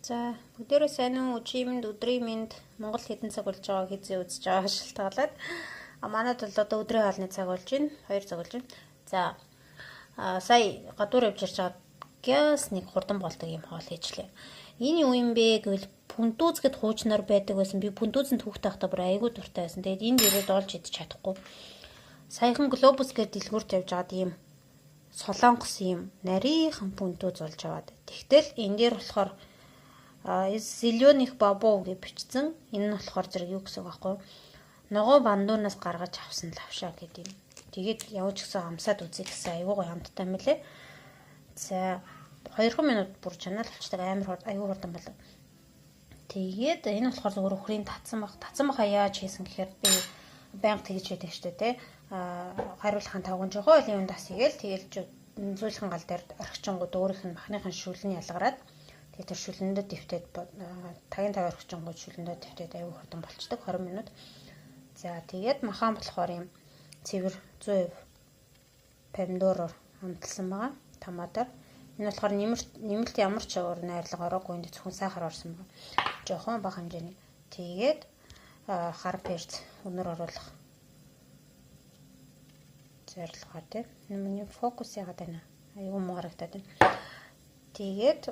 За, бүгдээрээ сайн уу? Өчигдөр минь, өдрийн минь. Монгол хэдэн цаг болж байгааг хэзээ үзэж байгаа шалтгаалаад. А манайд бол одоо өдрийн хоолны цаг болж байна. 2 цаг болж байна. За, сая гадуур явж ирж байгаа гяс нэг хурдан болдог юм хоол хийчлээ. Энэ юу юм бэ гэвэл пүнтүүз гэд хуучнаар байдаг байсан. Би пүнтүүзэнд хүүхдээ байхдаа бүр айгүй дуртай байсан. Тэгээд энд ирээд олж идэж чадахгүй. Саяхан Глобус гэд дэлгүүрт явж байгаад ийм солонгос ийм нарийнхан пүнтүүз олж аваад. Тэгтэл энэ дээр болохоор зеленых бобов гэж бичсэн. Энэ нь болохоор зэрэг юу гэсэн үг байхгүй юу? Ногоо бандуунаас гаргаж авсан лавшаа гэдэг юм. Тэгээд явж гисэн амсаад үзье гэсэн айгүй гоё амттай юм лээ. За, 2 минут бүр чанал болчдаг, амар хурд, айгүй хурдан болов. Тэгээд энэ болохоор зүгээр үхрийн татсан бах. Татсан баха яаж хийсэн гэхээр би байнга тэгж байдаг штэ тий. Хариулахын тавган жохоо юм дас хийгээл тэгээл зөөлхөн гал дээр орхичингууд өөрийнх нь махныхын шүлэн ялгараад тэгээд тэр шүлэндээ дэвтээд тагийн тав орхичингууд шүлэндээ дэвтээд айгүй хурдан болчдөг 20 минут. За, тэгээд махан болохоор юм цэвэр 100% помидороор амталсан байгаа. Томатоор. Энэ болохоор нэмэлт ямар ч өөр найрлага ороогүй, энд зөвхөн сахар орсон байна. Жохон бага хэмжээний. Тэгээд хар перц өнөр оруулах зорилгоор тий. Миний фокус яагаад байна? Айгүй муу харагдаад байна. Тэгээд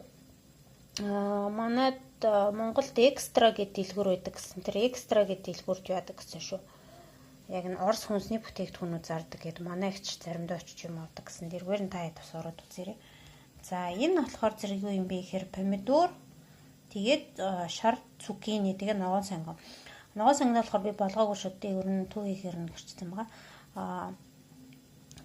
манайд Монголд Экстра гэдэг дэлгүүр байдаг гэсэн. Тэр Экстра гэдэг дэлгүүрт яадаг гэсэн шүү. Яг нь Орос хүнсний бүтээгдэхүүнүүд зардаг гэд манай эгч заримдаа очиж юм авдаг гэсэн. Тэргээр нь та хэд бас ороод үзээрэй. За, энэ болохоор зэрэг юу юм бэ гэхээр помидор, тэгээд шар цукини, тэгээд ногоон сонгон. Ногоон сонгон болохоор би болгоогүй шүү дээ. Ер нь төв хийхээр нь гэрчсэн байгаа.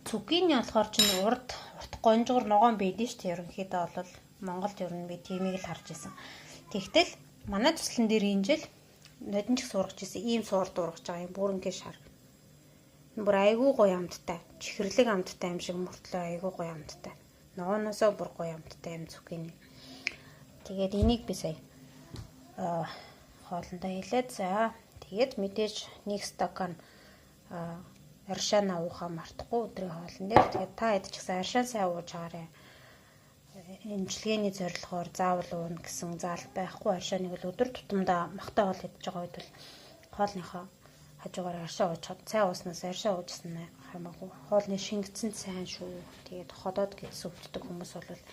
Цукини болохоор чинь урт урт гонжгор ногоон байдэн шүү дээ. Ерөнхийдөө бол Монголд ер нь би тиймийг л харж байсан. Тэгтэл манай туслан дээр энэ жил нодон ч их сургаж ирсэн. Ийм суур дургаж байгаа юм бүрэнгээ шар. Бүр айгүй гоё амттай. Чихэрлэг амттай юм шиг мөртлөө айгүй гоё амттай. Ногооноосоо бүр гоё амттай юм цукини. Тэгээд энийг би сая хоолндоо хийлээ. За, тэгээд мэдээж нэг стакан аршаана уухаа мартахгүй өдрийн хоолн дээр. Тэгээд та хэд ч гэсэн аршаан сайн ууж байгаарай. Эмчилгээний зорилгоор заавал ууна гэсэн заалт байхгүй. Аршааныг л өдөр тутамдаа махтай хоол идэж байгаа үед бол хоолныхоо хажуугаар аршаа уучхад цай ууснаас аршаа уужсан хамаагүй. Хоолны шингэцэн сайн шүү. Тэгээд ходоод гэдс өвддөг хүмүүс бол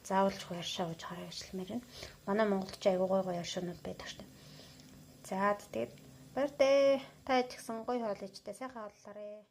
заавалчгүй аршаа ууж хараа гэж хэлмээр байна. Манай Монголд ч айгүй гоё гоё аршаанууд байдаг шүү. За, тэгээд баяртай. Та ч гэсэн гоё хоол ичтэй сайхан хооллоорой.